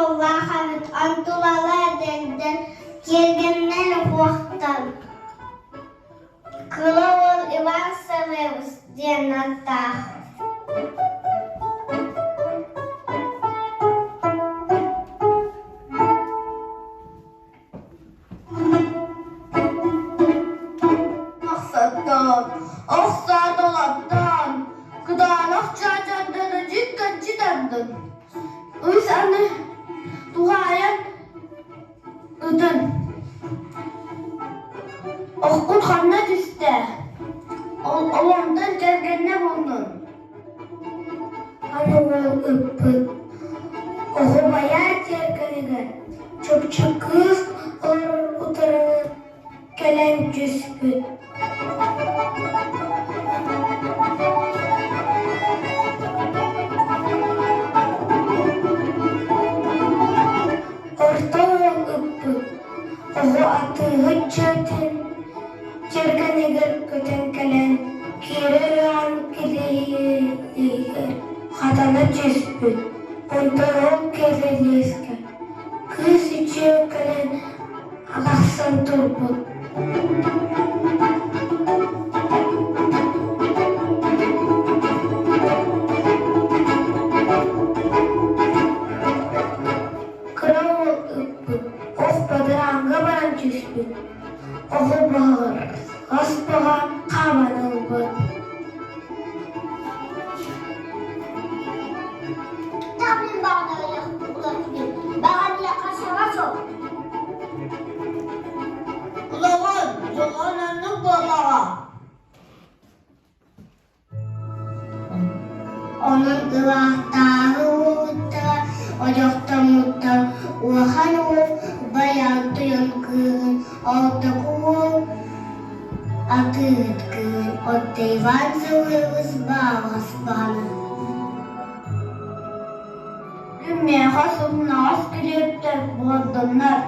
уоллаах эбит, онтулара эдэрдэр, киэргэннэр уһуохтар. Кыра уол Иван Савельевич диэн ааттаах. Махсаттан, ох сааталаттан, кытаанах чаачарданы дьиккаччы тардын. Үс аны туһаайан ытын. Охкут ханна түстэ? Ол олонтон кэргэннэ булнун. Аны уол ыппыт Оһуобайаар тиэргэнигэр чопчу кыыс олорор утарынан кэлэн түспүт. Орто уол ыппыт оҕо атыыһыт дьиэтин тиэргэнигэр көтөн кэлэн киирэр аан килиэһигэр хатана түспүт. Онтон ол кирилиэскэ кыыс үчүгэй кэлэн тахсан турбут. Кыра уол ыппыт, ох бадарааҥҥа баран түспүт. Оҕо баһыгар хас баҕа хааман ылбыт. Улаҕан, дьоҕон оннук буоллаҕа. Онон ыраахтааҕы уолуттара одьохтоммуттар улахан уол Байаан Тойон кыыһын, ортоку уол Атыыһыт кыыһын, отто Иван Саввич Баалас баҕаны. Миэхэ сымнаҕас килиэптэр буорданнар.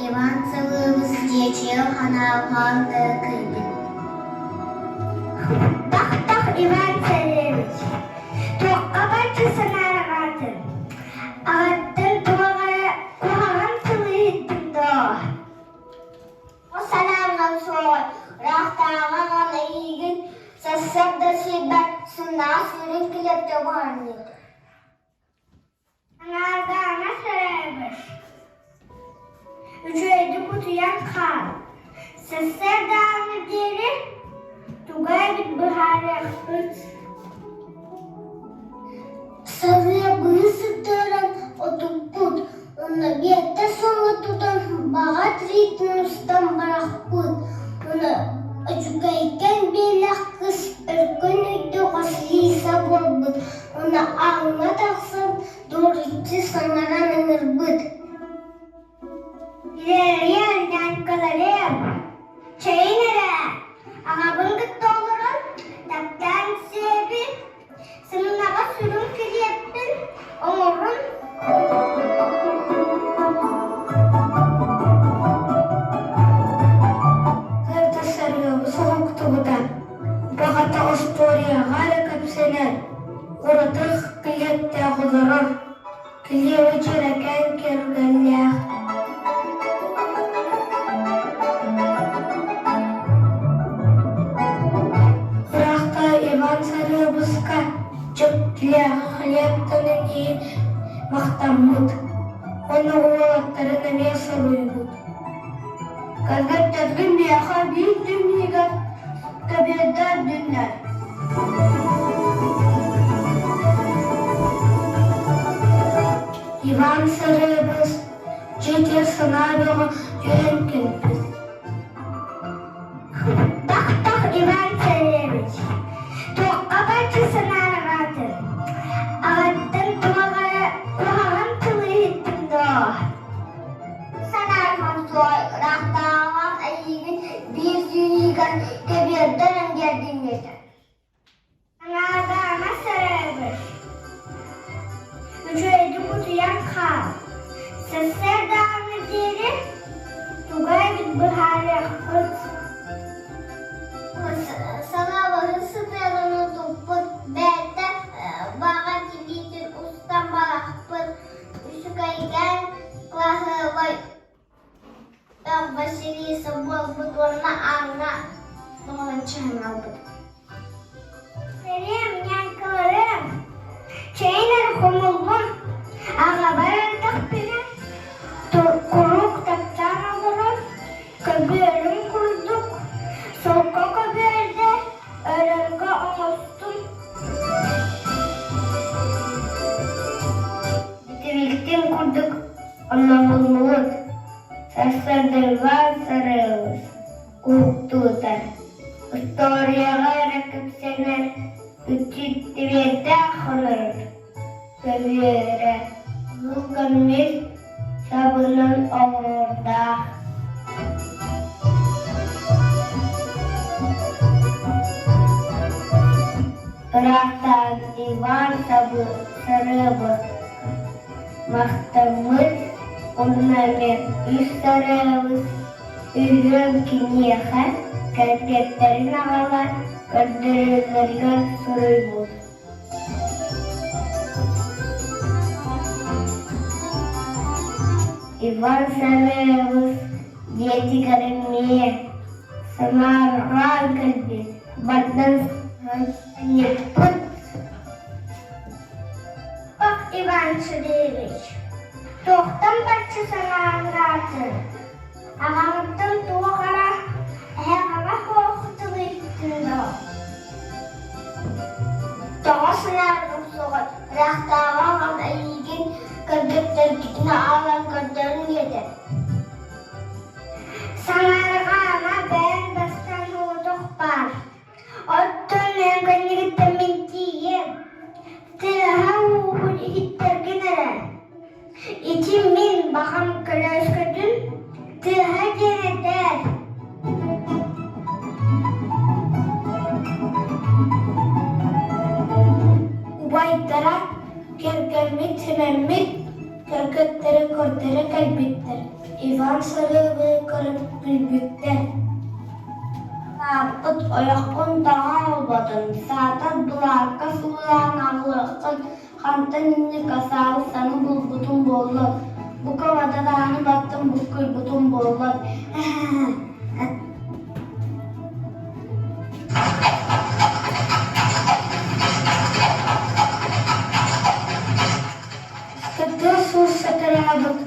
Иван Саввич дьиэчийэр ханаалҕаан да кыйбыт. Тах-тах Иван Царевич, туохха бачча санаарҕаатын? Аҕаттан туох эрэ куһаҕан тылы иһиттим доо? Ол санааҥҥа суоҕар ыраахтааҕы аҕам эйиигин сарсыарда сиэбэр сымнаҕас үрүҥ килиэптэ буһарыныыта. Аҥаардаана сөрөөбүт. Үчүгэйдик утуйан хаал. Сарсыардааҥҥы диэри туга эбит быһаарыахпыт. Сарыа быыс сытыаран отуппут, уонна биэттэ сылы тутан баҕа тириитин устан барахпыт, уонна үчүгэйкэн биэлэх кыс өркөн өйдөөх Василиса буолбут, уонна ааҥҥа тахсан дуоруччу саҥаран ыҥырбыт: «Лериан, нянькаларыам, чэйин эрэ, аҕабын кытта олорон таптаан сиэбит, Сымнаҕас үрүҥ килиэппин оҥорун Кыырта сарыабы соһуктубута, баҕата остуоруйаҕа эрэ кэпсэнэр, ураты килиэптээх олорор, килиэби дьэрэкээн киэргэллээх. Ыраахта Иван Сарыабыска дьиктилээҕи хлебтанын иһин махтаммыт уонна уолаттарын эмиэ соруйбут. Кэргэттэргин миэхэ биир түннүгэр кэбиэрдээн дүннэр. Иван Сарыабыс дьиэтигэр санаа бөҕө түһэн кэлбит. Тах-тах Иван Царевич, туохха бачча санаарҕаатын? Аҕаттан туох эрэ куһаҕан тылы иһиттим доо? Санаарҕан суой, ыраахтааҕылаах эйиигин биир түүнүгэр кэбиэрдэн эҥгэрдин диэтэ. Аҥаардаама сөрөөбүт, үчүгэйдик утуйан хаал, сарсыардааҥҥы диэри туга эбит быһаарыахпыт. Санаабатын сытыаран Сарсыарда Иван Сарыалыс уһуктубута, устуоруйаҕа эрэ кэпсэнэр үчүгүтүбүөттээх хонорор, көбүөрэ кыһыл көмүс сабынан оҥорордоох. Ыраахтааҕы Иван Сарыабыс махтаммыт уонна эмиэ үс Сарыабыс үһүөн киниэхэ кэргэттэрин аҕалан көрдөрөллөрүгэр суруйбут. Иван Сарыабыс дьиэтигэр эмиэ санаарҕаан кэлбит, бардан ыйыппыт. Ох, Иван Сергеевич, туохтан бачча санаарҕаатыҥ? Аҕаҕыттан туох эрэ эһэҕэҕэ суох тылыйдыҥ дуо? Тоҕо санааргым суоҕай, ыраахтааҕы аҕам эйиигин кэргэттэргитин аҕалан көрдөрүн диэтэ. Санаарҕаама, бэйэҥ бастаан соҕотох баар. Оттон эн кэннигиттэн мин тиийиэм. Тыаһа ууһун иһиттэргин эрэ. Ити мин баҕам көлөөскөтүн тыаһа диэн этээр. Убайдара кэргэммит Сэмэммит кэргэттэрэ көрдөрө кэлбиттэр, Иван Сарыабы көрөн күлбүттэр. Сааппыт ойоххун тоҕо оҥорботун, саатар былаакка суулаан аҕалыаххын, хантан инник касаалыссаны булбутум буоллар, бука бадарааны баттын буккуйбутум буоллар Кытыл суус сатараабыт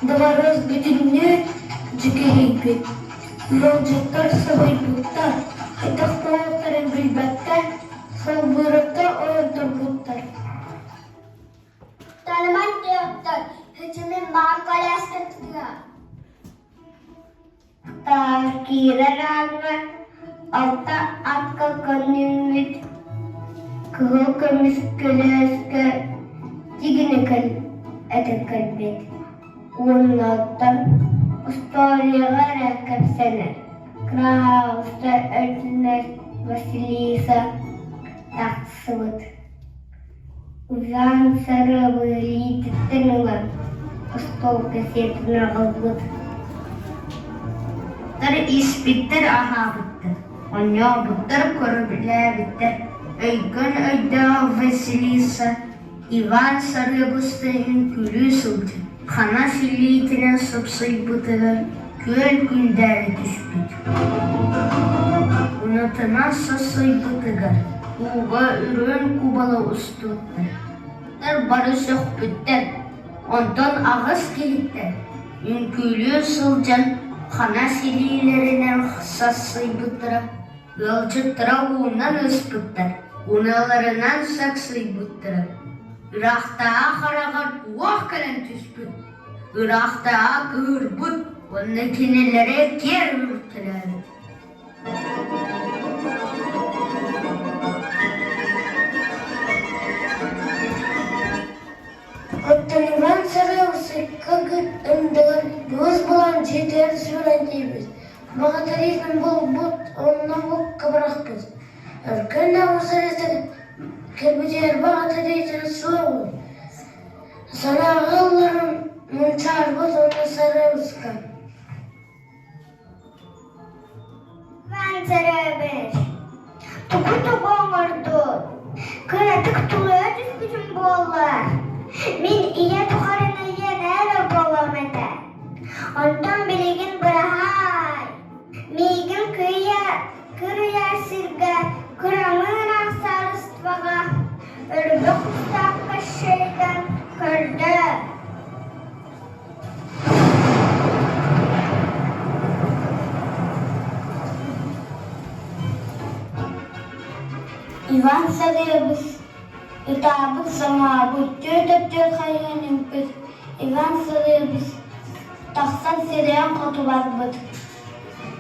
дыбарыас бүтүннүү дьүкэһийбит, ыалдьыттар соһуйбуттар, хайдах буолуохтарын билбэккэ, солбуйбакка ойон турбуттар. Таныман тыаттан, һүчүмүн баар коляскатыгар. Киирэр ааҥҥа алта атка көннүммүт кыһыл көмүс көлөөскө тигинэ этэ кэлбит уонна оттон устуоруйаҕа эрэ кэпсэнэр кыраһаалыста өртүнэр Василиса тахсыбыт. Иван Сарыабы илиититтэн ылан остуолга сиэтэн аҕалбыт. Испиттэр аһаабыттар, оонньообуттар, көрүлээбиттэр. Өйгөн өйдөөх Василиса Иван Сарыабыстыын күлүү сылдьан, ханас илиитинэн сыпсыйбытыгар күөл күндээрэ түспүт. Унатынан сасыйбытыгар ууга үрүҥ кубала устубуттар. Бары сөхпүттэр, онтон аҕыс киһиттэн үҥкүүлүү сылдьан ханас илиилэринэн сассыйбыттара, ыалдьыттара уунан ыспыттар, уналарынан саксыйбыттара. Ыраахтааҕы хараҕар уох кэлэн түспүт, ыраахтааҕы кыыһырбыт уонна кинилэри киэр үүртэлээбит. Оттон Иван Сарыалсыкка ындыгар быыс булан дьиэтигэр сүүрэн тиийбит, баҕатарыытын булбут уонна уокка бырахпыт. Өркөн Сарыалсык кэлбитигэр баҕатарыытын суоҕун, санааҕа ылларан мунчаарбыт уонна Сарыалска Иван Царевич, тугу-тугу оҥордун? Кыратык тулуйа түспүтүм буоллар, мин ийэ тухарына ийэнэ эрэ буолуом этэ. Онтон билигин быраһаай, миигин кырыйар сиргэ кыраҥыыр саарыстыбаҕа өрбөх кустаахха шейдан көрдө. Иван Сарыабыс ытаабыт-саҥаабыт, түөрт өттүгэр хайыһан үҥпүт Иван Сарыабыс. Тахсан сирэйин хоту барбыт.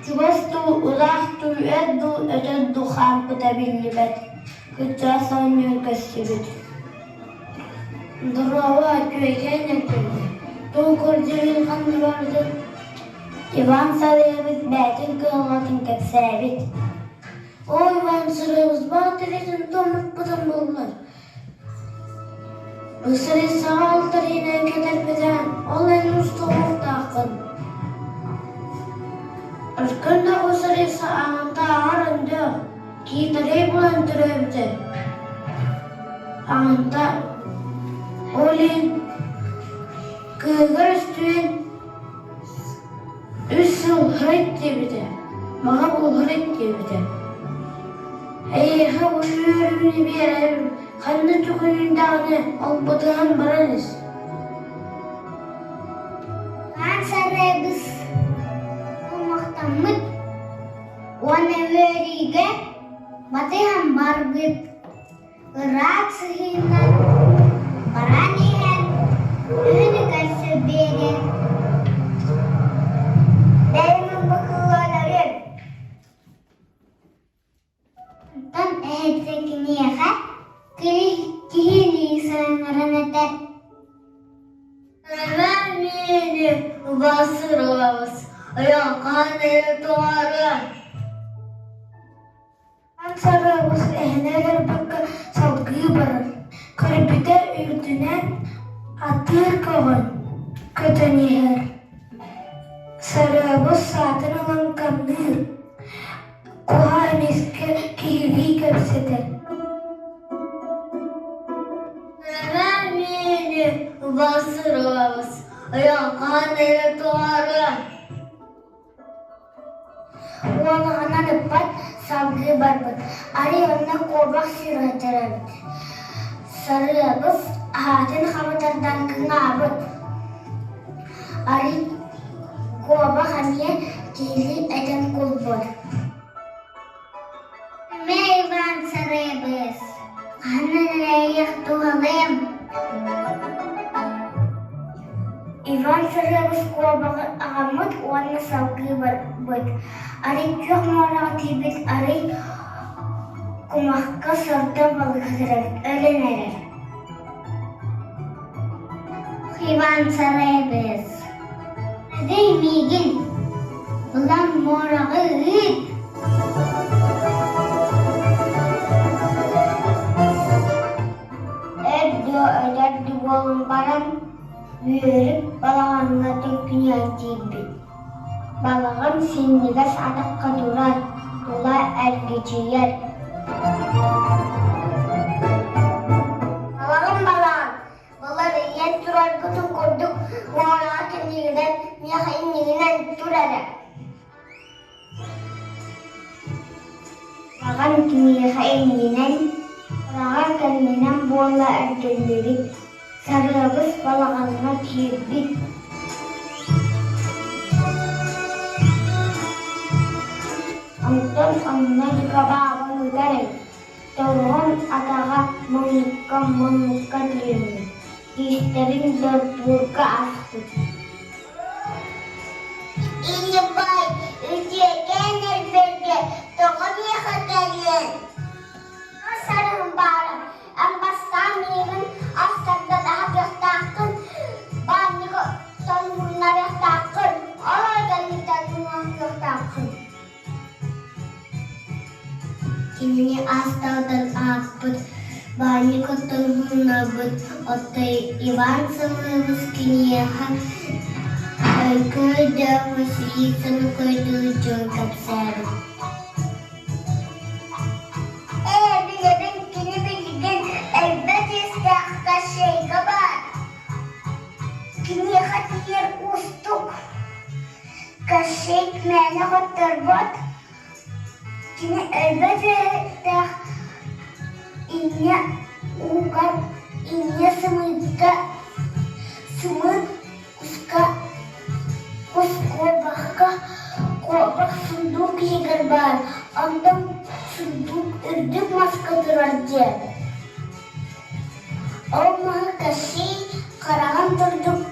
Чугас дуу, ыраах дуу, эр дуу, өтөр дуу хаампыта биллибэт. Кырдьаҕас оҕонньор көрсүбүт. Дорообо, үчүгэйкээн эргиллэ. Тугу көрдүүрүн ханна барбытын Иван Сарыабыс бэйэтин кыһалҕатын кэпсээбит. Оо, Иван Сарыабыс баҕа тиритин тумнуппутун буллар. Ысырыссаҕа алтар иинэн кэтэрбитэ, ол эн устуохтааххын. Өркөн да ысырысса аҕантааҕар өндөөх, киитэрэй булан төрөөбүтэ. Аҕанта ол иһин кыыһыгар өстүйэн үс сыл уһарыт диэбитэ, маҕа булуһарыт диэбитэ. Эйиэхэ үөрүүнү биэрэрим, ханна түгүнүн даҕаны олбутуһан баран ис. Хаан сарайбыс кумахтаммыт уонна үөрүүгэ батыһан барбыт. Ыраах сыһыынан баран иһэн үһүнү көрсө биэрэн Бэйэм ылбыкыларым Онтон эһэтэ киниэхэ киһилии саҥаран этэр Мин миини убаастыырабыз, айаҥхаан эрэ тоҕоро Сарыабыс эһэни өлөрбөккө салгыы барар, көрбүтэ үрдүнэн атыыр көҕөн көтөн иһэр. Сарыабыс саатын ылан камныыр, куһа эмискэ киһилии кэпсэтэр. Мин миини убаастыырабыз, айаҥхаан эрэ тоҕоро Уолаҕынан ыппат, салгыы барбыт, арый онно куобах сүүрүһүтэр эбит. Сарыабыс аһаатын хаба тардан кыҥаабыт. Арый куобах эмиэ киһилии этэн кулбут. Мэ Иван Сарыабыс, хаһан эрэйэх туһалыам Иван Сарыабыс куобаҕы аҕаммыт уонна салгыы барбыт. Арый күөх муораҕа тиийбит, арый кумахха сордо балыгырар, өлөн эрэр. Иван Сарыабыс, Эдэй миигин, ылан муораҕа ыыт Эр дуо өлөр буолан баран, үөрүк балаҕаҥҥа төкүнүйэн тиийбит. Балаҕан синньигэс атахха турар, тула эргичийэр. Балаҕан балаҕан, былыр ийэн тураргытын курдук муораҕа кэннигинэн, миэхэ иннигинэн тур эрэ Балаҕан киниэхэ иннинэн, ураҕа кэннинэн буола эргиллибит, Сарыабыс балаҕаҥҥа киирбит. Онтон онно дьукабааҕын ыытар эбит, торҕон атаҕа муннукка-муннукка тириҥнир, тиистэрин дорбуурга аспыт. Илибай, үтүөкээн эрбэргэ тоҕо миэхэ кэллиҥ? Сарыһым баара, эн бастаан миигин ас тардан аһатыахтааххын, баанньыгы толуһуннарыахтааххын, ол кэнниттэн уҥуохтуохтааххын. Кинини ас тардан аһаппыт, баанньыгы толуһуннарбыт, оттон Иван Саввич киниэхэ өйдөөх Василисаны көрдүүр дьон кэпсээбит. Ээ, билэбин кини билигин элбэх иэстээх кощейга баар. Киниэхэ тиийэр уустук. Кощей мээнэ хотторбот. Кини элбэх үөрэхтээх инньэ ууга, инньэ сымыытка, сымыыт куска, кус куобахха, куобах сундуук иһигэр баар, онтон сундуук үрдүк маска турар диэн. Ол маһы Кощей хараҕын курдук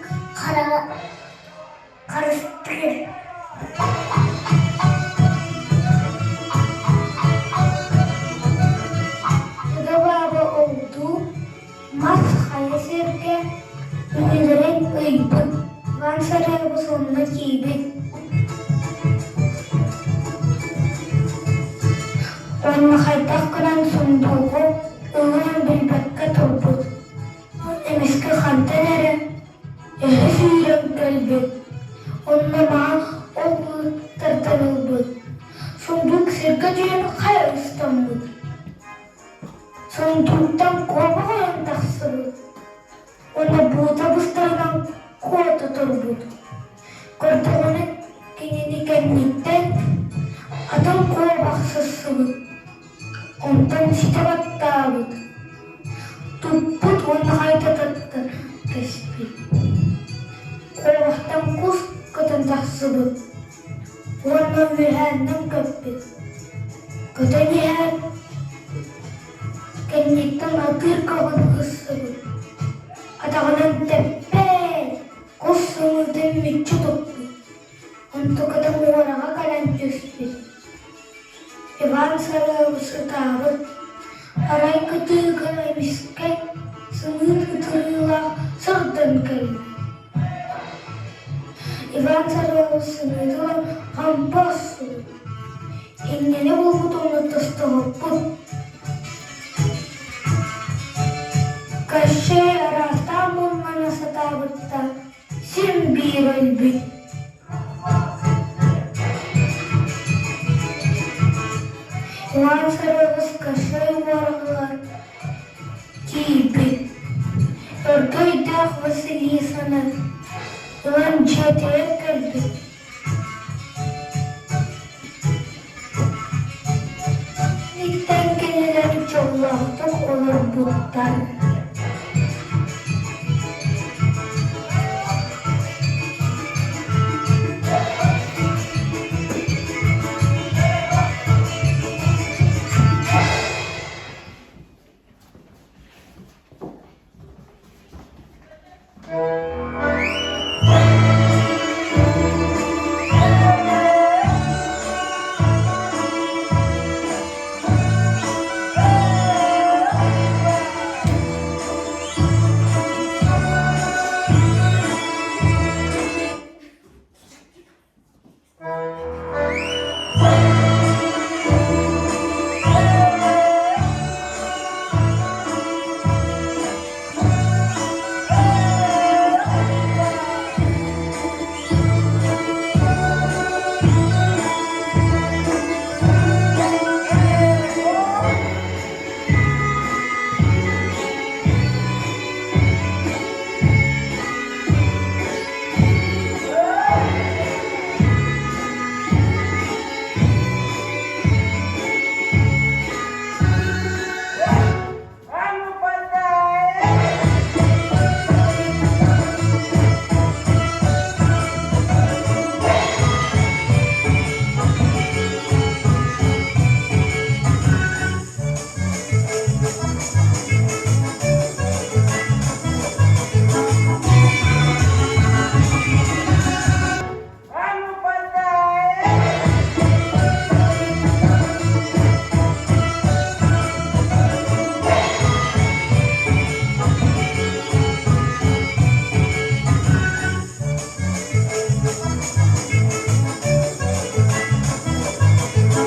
Иван Сарыабыс онно тиийбит. Уонна хайдах гынан сундуугу ылыан билбэккэ турбут. Эмискэ хантан эрэ эһэ сүүрэн кэлбит. Онно маах ол тардан ылбыт. Сундуук сиргэ түһэн хайа ыстаммыт. Сундууктан куобах ойон тахсыбыт. Уонна буута быстарынан куота турбут. Көрдөҕүнэ кинини кэнниттэн атын куобах сыссыбыт. Онтон ситэ баттаабыт. Туппут уонна хайта тарта кэспит. Куобахтан кус көтөн тахсыбыт уонна үөһээннэн көппүт. Көтөн иһэн кэнниттэн атыыр көҕүн ыссыбыт. Атаҕынан тэппэт, кус сымыытын мүччү туппут. Онтуката муораҕа кэлэн түспүт. Иван Сарыабыс ытаабыт, арай кытыыга эмискэ сымыыт ытырыылаах сырдан кэлбит. Иван Сарыабыс сымыыты ылан хампа охсубут, иннэни булбут уонна тостоһуппут. Кащей араастаан муннана сатаабыт да, син биир өлбүт. Иван Сарыабыс Кащей уораҕыгар тиийбит. Өргө өйдөөх Василисаны ылан дьиэтигэр кэлбит. Иттэн кинилэр дьоллоохтук олорбуттар.